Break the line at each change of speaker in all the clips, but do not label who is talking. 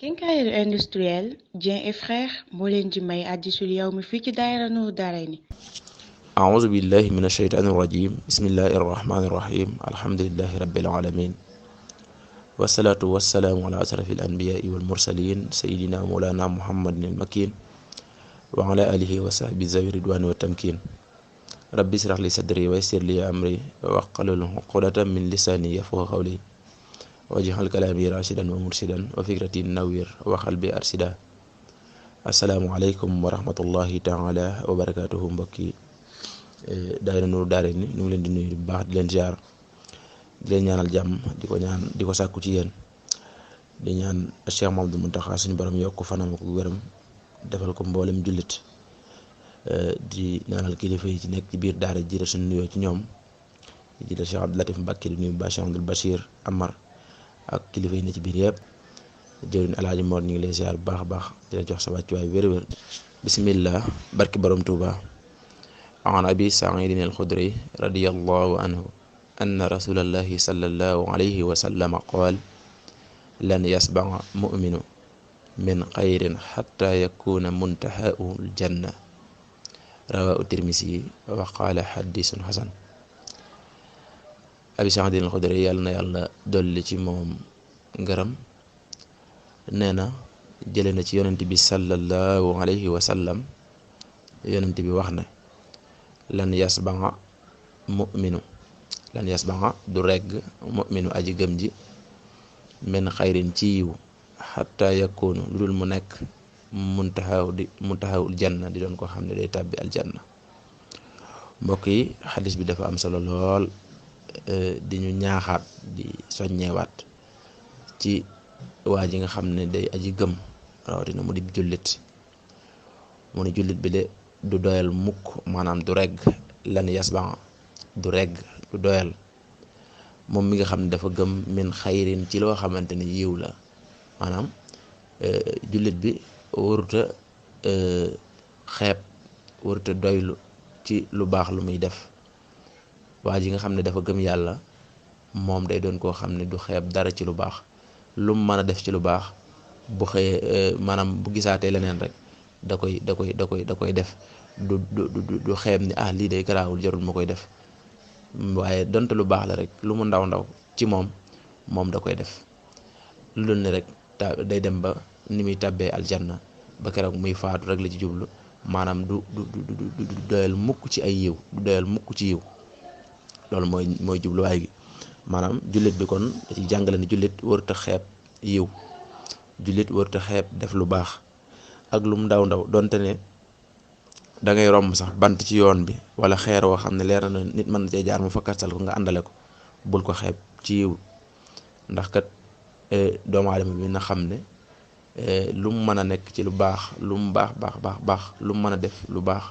Quincaillerie industrielle Dieng et Frères moo leen di may Hadisul Yawmi fii ci daayira Nour Daarayni.
أعوذ بالله من الشيطان الرجيم بسم الله الرحمن الرحيم الحمد لله رب العالمين والصلاة والسلام على أشرف الأنبياء والمرسلين سيدنا مولانا محمد المكين وعلى آله وصحبه ذوي الرضوان والتمكين ربي اشرح لي صدري ويسر لي أمري واحلل عقدة من لساني يفقهوا قولي واجعل كلامي راشدا ومرشدا وفكرتي نوير وقلبي أرشدا. السلام عليكم ورحمة الله تعالى وبركاته. mbokki daayira Nour Daarayni ñu ngi leen di nuyu bu baax di leen ziar di leen ñaanal jàmm di ko sàkku ci yéen di ñaan Cheikh Mamadou Mountakha suñu borom yokk fanam ak wéram defal ko mboolem jullit di ñaanal kilifa yi ci nekk ci biir daara jiite suñu nuyoo ci ñoom jiite Cheikh Abdou Latif Mbacké di nuyu ba Cheikh Abdoul Bachir Amar ak kilifa yi ne ci biir yëpp jëwriñ Alaaji Mor ñu ngi lay ziar bu baax a baax di la jox sa wàccuwaay wér-wér. bismillah barki borom Touba. عن أبي سعيد الخدري رضي الله عنه أن رسول الله صلى الله عليه وسلم قال لن يسبع مؤمن من خير حتى يكون منتهاه الجنة رواه الترمذي وقال حديث حسن. أبي سعيد الخدري yàlla dolli ci moom ngërëm nee na jële na ci yonent bi sallallahu alayhi wa sallam yonent bi wax na lan yasbanga du regg mu'minu aji gëm ji min xayrin ci yiw xatta yakunu lu dul mu nekk muntahaawul janna di doon ko xam ne day tàbbi aljanna. mbokk yi xadis bi dafa am solo lool di ñu ñaaxaat di soññewaat ci waa ji nga xam ne day aji gëm rawatina mu di jullit mu ni jullit bi de du doyal mukk maanaam du regg lan yasban du regg du doyal moom mi nga xam ne dafa gëm min xayrin ci loo xamante ni yiw la maanaam jullit bi waruta xeeb waruta doylu ci lu baax lu muy def. waa ji nga xam ne dafa gëm yàlla moom day doon koo xam ne du xeeb dara ci lu baax lu mu mën a def ci lu baax bu xëyee maanaam bu gisaatee leneen rek da koy def du xeeb ni lii day garaawul jarul ma koy def waaye donte lu baax la rek lu mu ndaw ci moom da koy def lu dul ne rek day dem ba ni muy tàbbee aljanna ba keroog muy faatu rek la ci jublu maanaam du doyal mukk ci ay yiw du doyal mukk ci yiw loolu mooy jubluwaay gi maanaam jullit bi kon da ci jàngale ni jullit warut a xeeb yiw jullit warut a xeeb def lu baax ak lu mu ndaw donte ne da ngay romb sax bant ci yoon bi wala xeer woo xam ne leer na nit mën na cee jaar mu fakkastal ko nga àndale ko bul ko xeeb ci yiw ndax kat doomu aadama bi na xam ne lu mu mën a nekk ci lu baax lu mu baax lu mu mën a def lu baax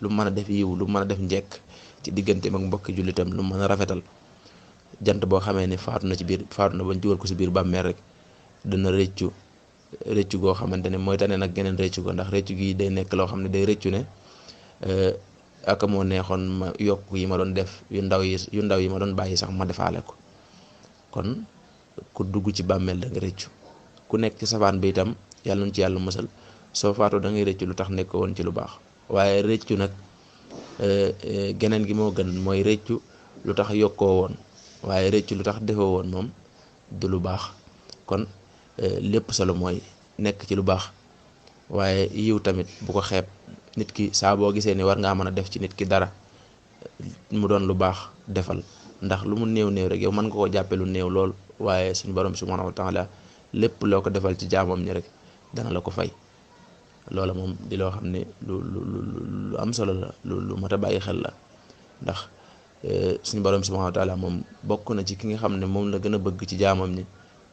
lu mu mën a def yiw lu mu mën a def njekk ci digganteem ak mbokki jullitam lu mu mën a rafetal jant boo xamee ne faatu na bañ jugal ko si biir bàmmeel rek dana rëccu goo xamante ne mooy tane nag geneen rëccu ko ndax rëccu gi day nekk loo xam ne day rëccu ne aka moo neexoon ma yokk yi ma doon def yu ndaw yi ma doon bàyyi sax ma defaale ko. kon ku dugg ci bàmmeel da nga rëccu ku nekk ci safaan bi itam yàlla nu ci yàlla musal soo faatoo da ngay rëccu lu tax nekk woon ci lu baax waaye rëccu nag geneen gi moo gën mooy rëccu lu tax yokkoo woon waaye rëccu lu tax defoo woon moom du lu baax. kon lépp solo mooy nekk ci lu baax waaye yiw tamit bu ko xeeb nit ki saa boo gisee ni war ngaa mën a def ci nit ki dara mu doon lu baax defal ndax lu mu néew rek yow mën nga koo jàppe lu néew lool waaye suñu borom subhanahu wa taala lépp loo ko defal ci jaamam ñi rek dana la ko fay. loola moom di loo xam ne lu am solo la lu mat a bàyyi xel la ndax suñu borom subhanahu wa taala moom bokk na ci ki nga xam ne moom la gën a bëgg ci jaamam ñi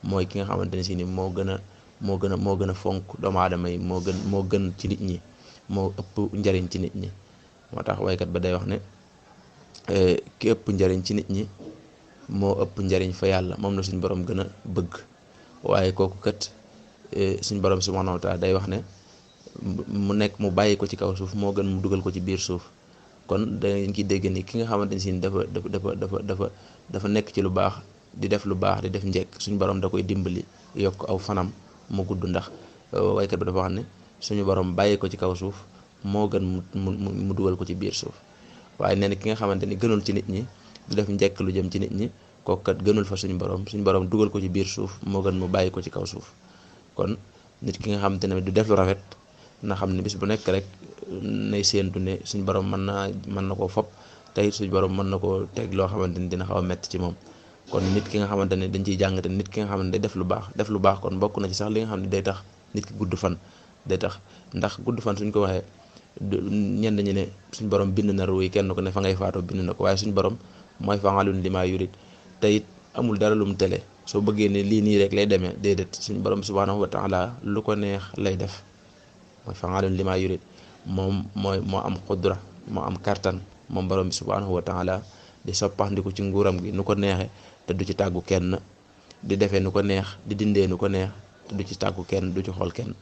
mooy ki nga xamante ne si ni moo gën a fonk doomu aadama yi moo gën ci nit ñi moo ëpp njariñ ci nit ñi. moo tax waykat ba day wax ne ki ëpp njariñ ci nit ñi moo ëpp njariñ fa yàlla moom la suñu borom gën a bëgg waaye kooku kat suñu borom subhanahu wa taala day wax ne mu bàyyi ko ci kaw suuf moo gën mu dugal ko ci biir suuf. kon da ngeen ciy dégg ni ki nga xamante ne si dafa nekk ci lu baax di def lu baax di def njekk suñu borom da koy dimbali yokk aw fanam mu gudd, ndax waykat bi dafa wax ne suñu borom bàyyi ko ci kaw suuf moo gën mu dugal ko ci biir suuf. waaye nee na ki nga xamante ni gënul ci nit ñi du def njekk lu jëm ci nit ñi kooku kat gënul fa suñu borom dugal ko ci biir suuf moo gën mu bàyyi ko ci kaw suuf. kon nit ki nga xamante ne du def lu rafet na xam ne bis bu nekk rek nay séentu ne suñu borom mën na koo fopp tey suñu borom mën na koo teg loo xamante ni dina xaw a metti ci moom. kon nit ki nga xamante ne dañ ciy jàngate nit ki nga xamante ne day def lu baax kon bokk na ci sax li nga xam ne day tax nit ki gudd fan. day tax ndax gudd fan suñ ko waxee ñenn ñi ne suñ borom bind na ruu yi kenn ko ne fa ngay faatoo bind na ko, waaye suñ borom mooy fa'aalun limaa yurid te it amul dara lu mu tele soo bëggee ne lii nii rek lay demee déedéet suñ borom subhaanahu wa taala lu ko neex lay def. mooy fa'aalun limaa yurid moom moo am xudra moo am kartan moom borom bi subhaanahu wa taala di soppaxndiku ci nguuram gi nu ko neexee te du ci tàggu kenn, di defee nu ko neex di dindee nu ko neex te du ci tàggu kenn, du ci xool kenn.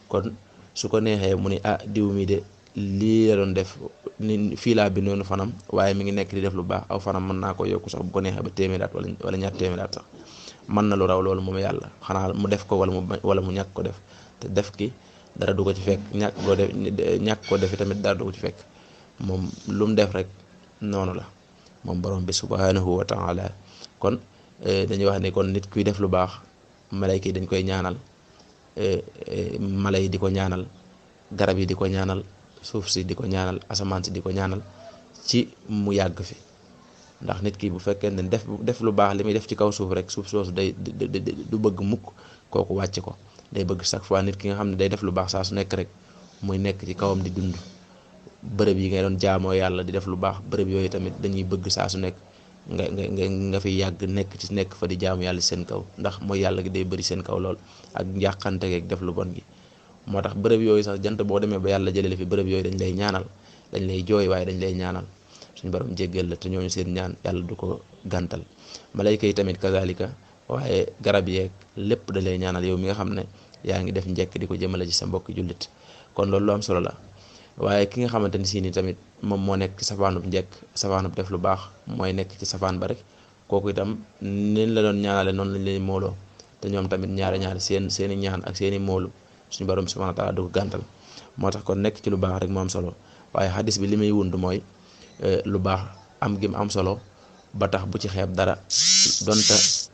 kon su ko neexee mu ni diw mi de lii la doon def ni fii laa bi noonu fanam waaye mi ngi nekk di def lu baax aw fanam mën naa ko yokku sax bu ko neexee ba téeméeri at wala ñaar téeméeri at sax mën na lu raw loolu moom yàlla, xanaa mu def ko wala mu ñàkk ko def te def ki dara du ko ci fekk, ñàkk ko def tamit dara du ko ci fekk. moom lu mu def rek noonu la moom borom bi subhanahu wa taala. kon dañuy wax ne kon nit kuy def lu baax malayka yi dañ koy ñaanal, mala yi di ko ñaanal, garab yi di ko ñaanal, suuf si di ko ñaanal, asamaan si di ko ñaanal ci mu yàgg fi. ndax nit ki bu fekkee ne def lu baax li muy def ci kaw suuf rek suuf soosu du bëgg mukk kooku wàcc ko, day bëgg chaque fois nit ki nga xam ne day def lu baax saa su nekk rek muy nekk ci kawam di dund. bërëb yi ngay doon jaamoo yàlla di def lu baax bërëb yooyu tamit dañuy bëgg saa su nekk nga fi yàgg nekk fa di jaamu yàlla seen kaw, ndax mooy yàlla gi day bëri seen kaw lool ak njàqante geeg def lu bon gi. moo tax bërëb yooyu sax jant boo demee ba yàlla jëlee fi bërëb yooyu dañ lay ñaanal, dañ lay jooy waaye dañ lay ñaanal suñu borom jéggal la te ñooñu seen ñaan yàlla du ko gàntal. malayka yi tamit kazalika, waaye garab yeeg lépp da lay ñaanal yow mi nga xam ne yaa ngi def njekk di ko jëmale ci sa mbokki jullit. kon loolu lu am solo la. waaye ki nga xamante ni si ni tamit moom moo nekk ci safaanub njekk safaanub def lu baax mooy nekk ci safaan ba rek kooku itam nin la doon ñaanale noonu lañ lay mooloo te ñoom tamit ñaari seeni ñaan ak seeni moolu suñu borom subhanahu wa taala du ko gàntal. moo tax kon nekk ci lu baax rek moo am solo. waaye xadis bi li muy wund mooy lu baax am gi mu am solo ba tax bu ci xeeb dara,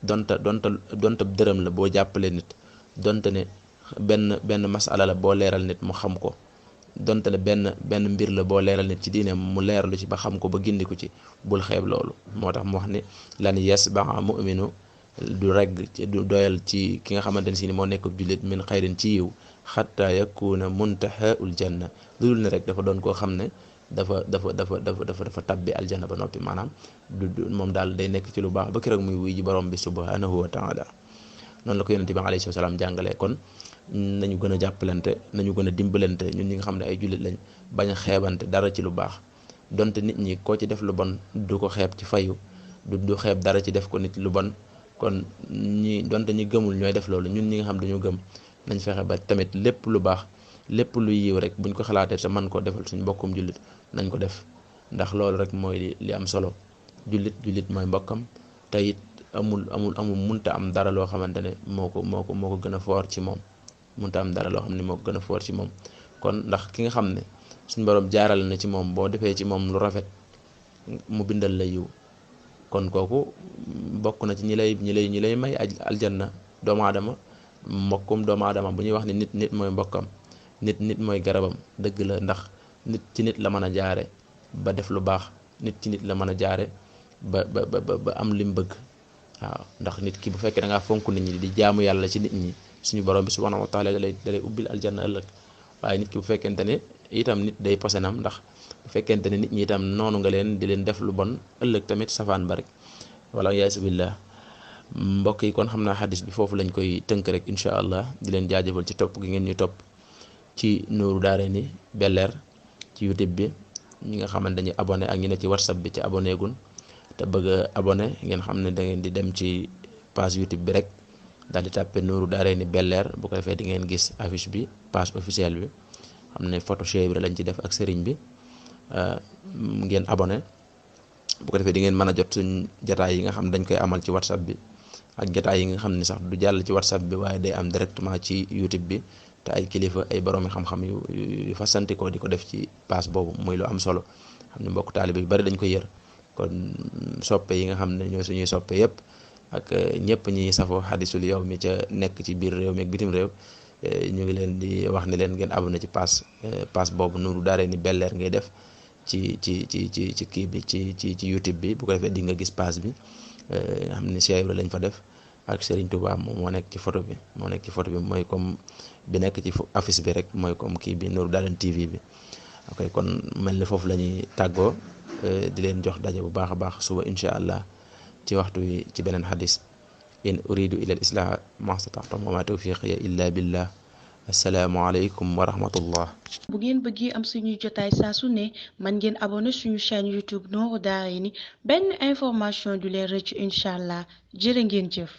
donte dërëm la boo jàppalee nit, donte ne benn masala la boo leeral nit mu xam ko, donte ne benn mbir la boo leeral nit ci diine mu leeralu ci ba xam ko ba gindiku ci, bul xeeb loolu. moo tax mu wax ni lan yasbaa mu'minu du regg du doyal ci ki nga xamante ne si ni moo nekk jullit min xayrin ci yiw xatta yakuna muntahaul janna, lu dul ne rek dafa doon koo xam ne dafa tabbi aljanna ba noppi, maanaam moom daal day nekk ci lu baax ba keroog muy wuy ji borom bi subhanahu wa taala. noonu la ko yonente bi alayhi salaam jàngalee. kon nañu gën a jàppalante, nañu gën a dimbalante ñun ñi nga xam ne ay jullit lañ, bañ a xeebante dara ci lu baax. donte nit ñi koo ci def lu bon du ko xeeb ci fayu, du xeeb dara ci def ko nit lu bon. kon donte ñi gëmul ñooy def loolu, ñun ñi nga xam dañu gëm nañ fexe ba tamit lépp lu baax, lépp luy yiw rek buñ ko xalaatee te man koo defal suñ mbokkum jullit nañ ko def, ndax loolu rek mooy li am solo. jullit mooy mbokkam te it amul munta am dara loo xamante ne moo ko gën a foor ci moom, munta am dara loo xam ne moo ko gën a foor ci moom. kon ndax ki nga xam ne suñ borom jaaral na ci moom boo defee ci moom lu rafet mu bindal la yiw, kon kooku bokk na ci ñi lay may aljanna. doomu aadama mbokkum doomu aadama bu ñuy wax ni nit mooy mbokkam, nit mooy garabam dëgg la, ndax nit ci nit la mën a jaare ba def lu baax, nit ci nit la mën a jaare ba am lim bëgg. waaw ndax nit ki bu fekkee da ngaa fonk nit ñi di jaamu yàlla ci nit ñi, suñu borom bi subhanahu wa taala dalay ubbil aljanna ëllëg. waaye nit ki bu fekkente ne itam nit day posenam, ndax bu fekkente ne nit ñi itam noonu nga leen di leen def lu bon ëllëg tamit safaan ba rek, wala yaasu billah. mbokk yi kon xam naa xadis bi foofu lañ koy tënk rek incha allah, di leen jaajëfal ci topp gi ngeen ñu topp ci Nourou Darayni Bel-Air ci YouTube bi. ñi nga xamante dañuy abonné ak ñi ne ci WhatsApp bi ci abonné gun te bëgg a abonné ngeen xam ne da ngeen di dem ci page YouTube bi rek daal di tàppe Nourou Darayni Bel-Air, bu ko defee di ngeen gis affiche bi, page officielle bi xam ne photo Cheikh Ibra lañ ci def ak sëriñ bi. ngeen abonné bu ko defee di ngeen mën a jot suñ jataay yi nga xam dañ koy amal ci WhatsApp bi ak jotaay yi nga xam ne sax du jàll ci WhatsApp bi waaye day am directement ci YouTube bi te ay kilifa ay boroomi xam-xam yu fasantikoo di ko def ci pass boobu muy lu am solo xam ne mbokk taalibe yu bari dañ ko yër kon soppe yi nga xam ne ñoo suñuy soppe yëpp ak ñëpp ñi safoo Hadisul Yawmi ca nekk ci biir réew mi ak bitim réew ñu ngi leen di wax ne leen ngeen abonné ci pass boobu Nourou Darayni Bel-Air ngay def ci kii bi ci YouTube bi bu ko defee di nga gis pass bi nga xam ne Cheikh Ibra lañ fa def ak Serigne Touba moom moo nekk ci photo bi mooy comme bi nekk ci affiche bi rek mooy comme kii bi Nourou Darayni TV bi ok kon mel ni foofu la ñuy tàggoo di leen jox daje bu baax a baax suba incha allah ci waxtu wi ci beneen xadis in uridu ila al islah ma stata'tu wa ma tawfiqiya illa billah assalaamu aleykum wa rahmatullah.
bu ngeen bëggee am suñuy jotaay saa su ne man ngeen abonné suñu chaîne YouTube Nourou Darayni benn information du leen rëcc incha allah jërë ngeen jëf.